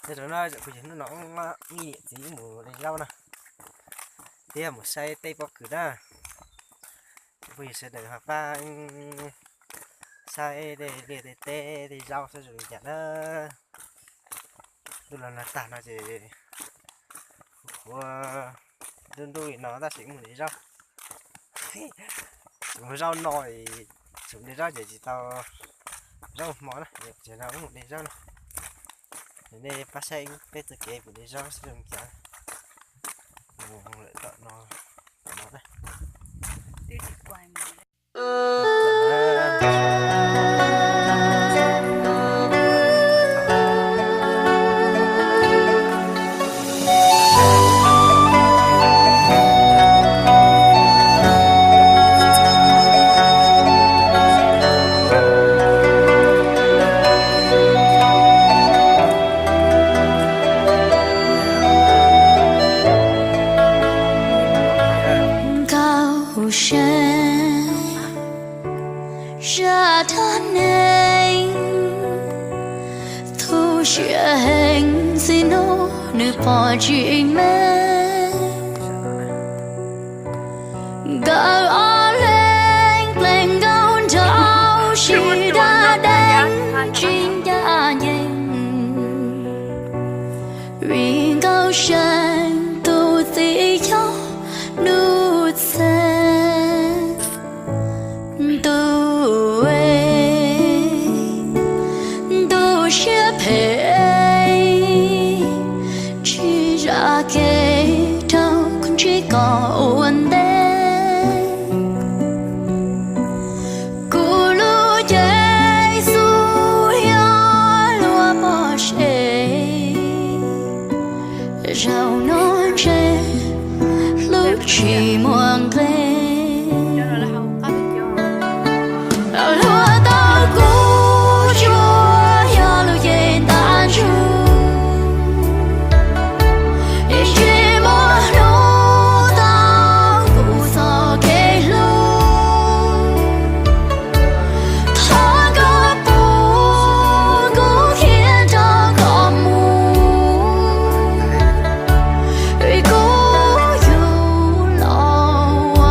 Nyob rau no kuv yog hnub no wb niam txiv mus de zaub na, thiab mus saib tej pob kws na. Phooj ywg sawv daws ho pab saib tej liaj tej teb tej zaub saib zoo li cas na. Ntuj los nag tag no ces qhuav ntuj ntuj li no tab sis mus de zaub, tsis muaj zaub no, tsis mus de zaub ces tsis tau zaub hmo na, ces no mus de zaub na. Nej pab saib peb txoj kev mus de zaub saib zoo li cas. Mus lawm tom no, tom no na. Nkauj se zaj dab neeg, tu siab heev txij hnub nws pom tsis me. Nkawd ob leeg plees nkauj nraug sib dab deev tsis ncaj ncees, vim nkauj seev tus txiv yog Nuj Txeeg. Ntuj, ntuj siab phem, tsis zam kev rau koj ntsib kom ua ntej. Kuv lub cev xub yog luag pom seb, zaum no ntshe hlub tsis muaj nqe. Luag tau kuv tsuas yog lub cev ntaj ntsug, es tsis muaj hnub tau kuv txoj kev hlub. Thov koj pub kuv khiav nrog koj mus, vim kuv yug los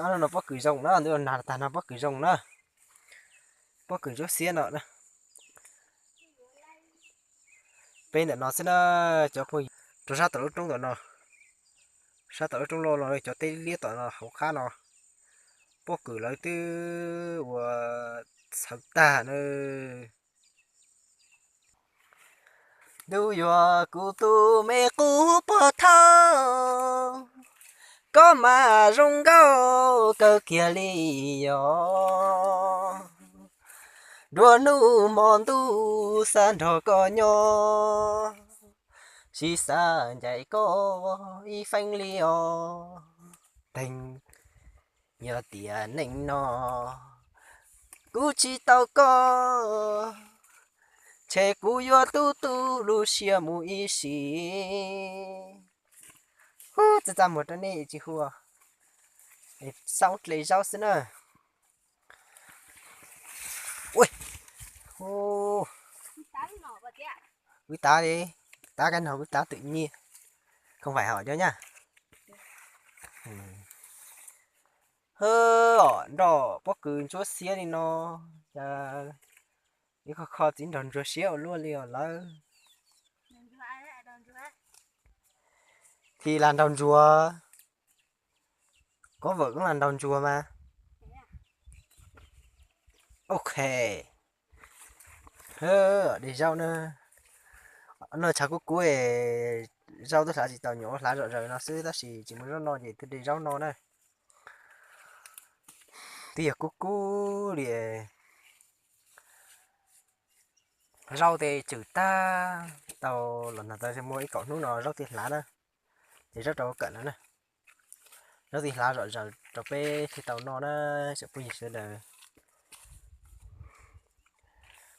No pob kws zoo na, ntuj los nag tag no pob kws zoo na. Pob kws ntsuab xiab no na. Peb ntawm no xwb na, cov phooj ywg, rau sab tom lub roob tom no, sab tom lub roob loj no cov teb liab tom no hauv qab no, pob kws lawv twb ua txhawv tag na. Ntuj yuav kuv tus me qub pog thawj, koj mas zoo nkauj kawg kiag li os. Nruab hnub hmo ntuj xav nrog koj nyob, tsis xav ncaim koj ib feeb li os. Teeg, yog tias neej no kuv tsis tau koj, ntshe kuv yuav tu tu lub siab mus ib sim. Hu, txaj txaj muag rau nej tsis hu, xauj dle zaub xwb na. Ui, hu, wb tav li, tav kab nog wb tav twm nyiaj, không phải hỏi cho nhá. Hwb, nroj pob kws ntsuab xiab li no, cas ib qho kho txiv nraug ntsuag siab ua luaj li os lawm. Thì là nraug ntsuag, có vợ cũng là nraug ntsuag mà. Ok. Hwb, de zaub na. No tshav kub kub, zaub twb hlav tsis tau, nyuam qhuav hlav zom zaws no xwb tab sis tsis muaj zaub no ces twb de zaub no na. Twb yog kub kub li. Zaub tej tswm tag, tau los nag tau muaj ib kaum hnub no zaub tej hlav na. Ces zaub rau kawm no na. Zaub tej hlav zom zaws rau peb thiaj tau noj na, tsoom phooj ywg sawv daws.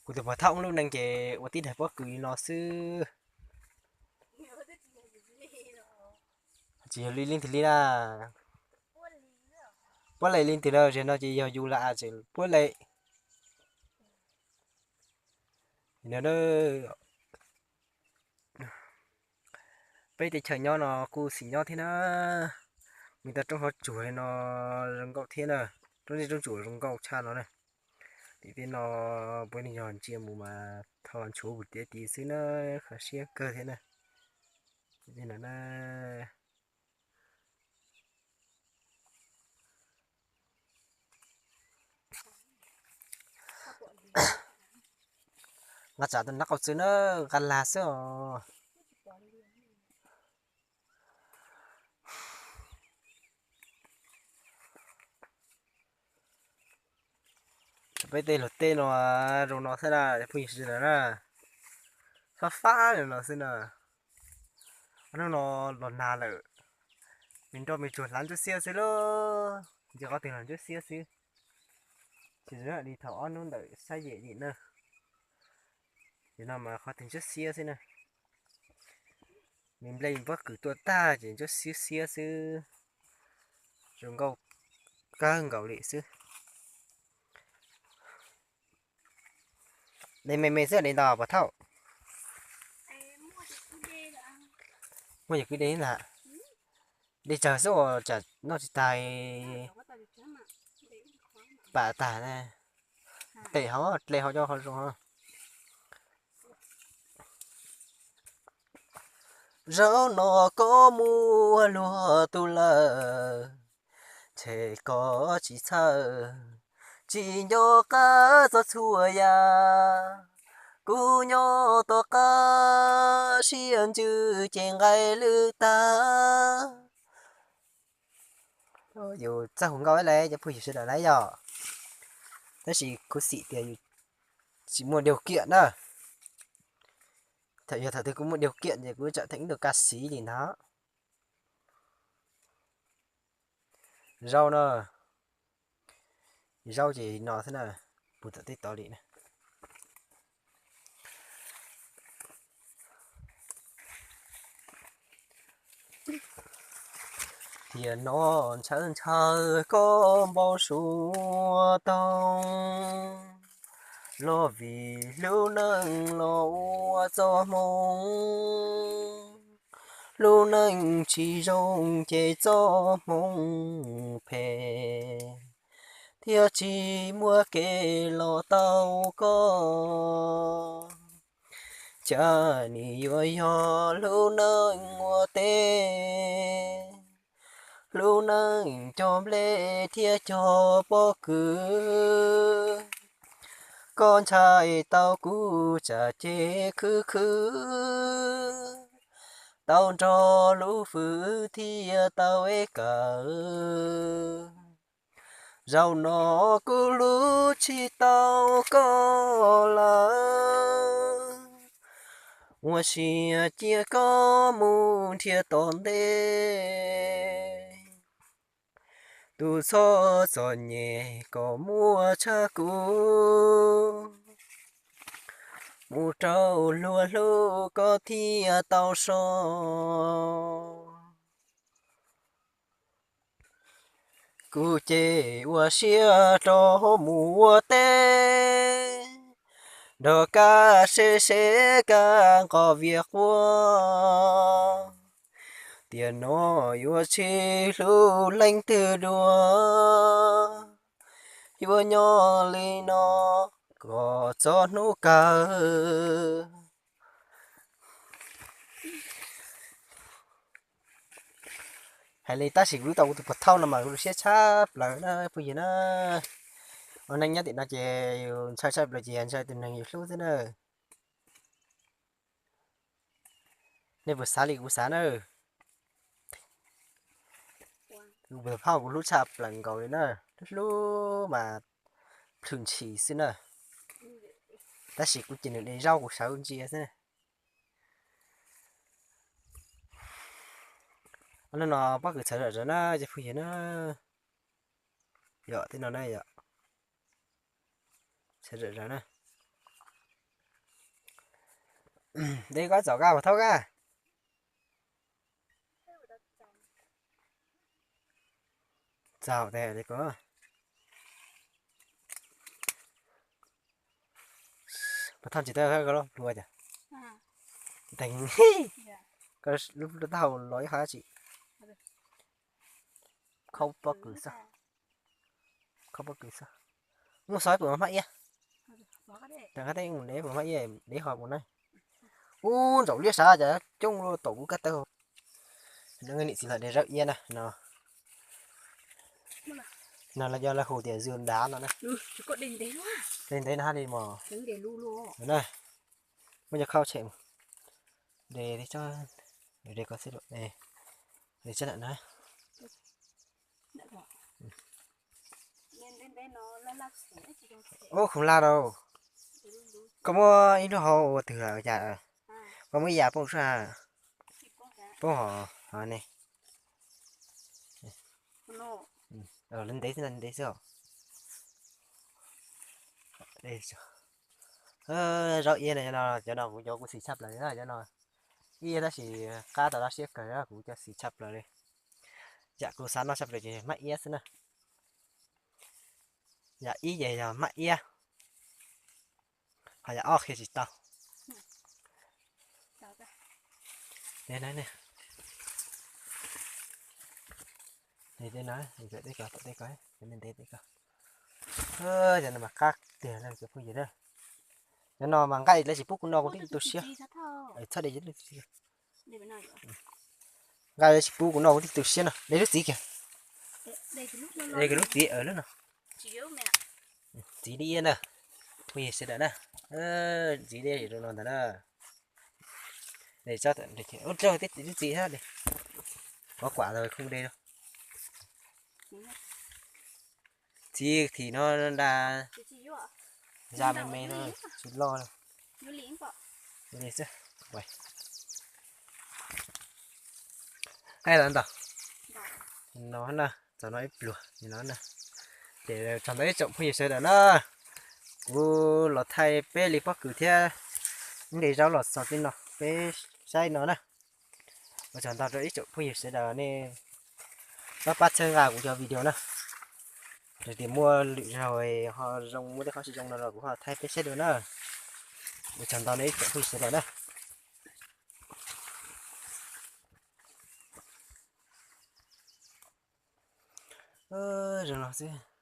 Kuv tus pog thawj lub neej ces ua tib daim pob kws li no xwb. Tsis yog li leej twg li na. Puab le li twg na, zaum no ces yog yus lam tseem puab le. Peb teb chaws nyob no kuj xis nyob thiab na. Muaj tau roob hauv tsuag li no zoo nkauj thiab na. Roob zeb roob tsuag zoo nkauj tshaj no na. Tim tej no puab neeg yog ntsia mus mas tho ntshuav mus tiav tid xwb na, kho siab kawg thiab na. Tim tej no na. Nqa tsam tus nab qau txwv na, nqa lag xwb os. Peb tej luag tej no zoo no xwb na, phooj ywg sawv daws na. Fab fab li no xwb na. Ob hnub no los nag lawm, me nroj me tsuag hlav ntsuab xiab xwb lauj, ntsia qhov twg los ntsuab xiab xwb. Tsis zoo li thaum ob hnub ntawm sab yem yim na. Yim no mas qhov twg ntsuab xiab xwb na. Me nplej pob kws tuaj tag ces ntsuab xiab xiab xwb. Zoo nkauj kawg nkaus li xwb. De me me xwb de ntau puas thauj? Muaj yog kwv de ntag. De tsawg xwb uas tsam noj tsis tag, pam tag na. Tes hauv dle hauv cov qhov zoo. Zaum no koj muaj luag tus lawm, ntshe koj tsis txhawj, tsis nco qab txog txhua yam. Kuv nyob tom qab siab ntsws ces nqaij lwj tag. Yus txawj hu nkauj ib le cov phooj ywg sawv daws na yom. Tab sis khuv xim tias yus tsis muaj điều kiện na. Thaum yog thaum twg kuv muaj điều kiện ces kuv tsam theem ib tug ca sĩ li ntag. Zaub na, zaub ces no xwb na, puag tom tej tod li na. Tiam no ntshaw ntshaw koj npau suav toog, los vim hlub neej los ua txoj hmoo. Lub neej tsis zoo ces txoj hmoo phem, thiaj tsis muaj kev los tau koj. Cas nim yuav yog lub neej ua teb, lub neej cog nplej thiab cog pob kws. Koj ntshai tau kuv tsam ces khwv khwv, tau nrog lub hwj thiaj tau ib kawm. Zaum no kuv hlub tsis tau koj lawm, ua siab cia koj mus nrhiav tom ntej. Tus txhob txom nyem kom muaj tshaj kuv, mus rau luag hlub koj thiaj tau so. Kuv ces ua siab rau mus ua teb, nrog kab seb seb kab nqos vias quaj. Tiam no yuav tsis hlub leej twg dua, yuav nyob li no kom txog hnub kawg. Hais li tab sis kuv lub tau kuv tus puas thauj no mas kuv lub siab tshaj plaws na phooj ywg na. Ua neej nyob tim no ces yus ntshai tshaj plaws ces yog ntshai tus neeg yus hlub xwb na. Nej puas xav li kuv xav na? Kuv tus phauj kuv hlub tshaj plaws nkaus li na, hlub hlub mas plhws ntshis xwb na. Tab sis kuv ces nws de zaub kuv sawv ntsia xwb. Hnub no pob kws txhawv zom zaws na cov phooj ywg na. Yog tej no na yom. Txhawv zom zaws na. De koj txaus kab puas thauj kab? Txaus tes de ko. Puas thauj tsis tau koj lub plua cas? Teeg, koj lub taub hau los ib qho dab tsi? Khaub pob kws xwb. Khaub pob kws xwb. Muaj xov puas hmab iab? Rau qab teb mus de puas hmab iab, de ho mus na. Ub, ntsaum liab sav cas coob luaj tom kuv kab tawb. No niam txiv los de zaub iab na no. No lawv cov lawv hu tias zws dav no na. De ntev no hab li mos. Na, muab cov khaub tshem mus. De, de ko xwb, de tsob ntawm no. Ub, khoom laj rau. Koj muab ib lub hau ua twg los cas? Koj muab ib yam poob sab, poob hov ne. Lawv ntev xwb, ntev xwb os. Zaub iab no, cov no kuv cov kuv xis tshaj plaws na cov no. Ib tab sis qab tau laj siab kawg, kuv cov xis tshaj plaws li. Yam kuv xav noj tshaj plaws ces hmab iab xwb na. Yam ib ces yog hmab iab, ho yam ob qhia tsis tau. Tej no, tej no, tej ko, tej ko. Cov no mas qab tiag na cov phooj ywg na. Cov no mas nqaij lawv tsis pub kuv noj kuv twb tu siab. Txhob de, nqaij lawv tsis pub kuv noj kuv twb tu siab no. De lub txiv kiag. De lub txiv lub no. Txiv li iab na. Phooj ywg sawv daws na. Txiv li rau no ntag na. Ua rau tib txiv thiab, pov kuam tau khum de rau. Txiv thim no da, da me me no, tsis loj li xwb. Qaij los ntau no na, txog no ib pluag no na. Ces txog ntawm ib tsoom phooj ywg sawv daws na, kuv los thaij peb li pob kws thiab nqe zaub los txog tib no peb saib no na. Ua tsaug ntau rau ib tsoom phooj ywg sawv daws nej pab pab txhawb nqa kuv cov video na. Yog tias muaj lwm zaug ho zoo muaj tej qhov tsis zoo no los kuv ho thaij peb saib dua na. Ua tsaug ntau nej ib tsoom phooj ywg sawv daws na. Zoo no xwb.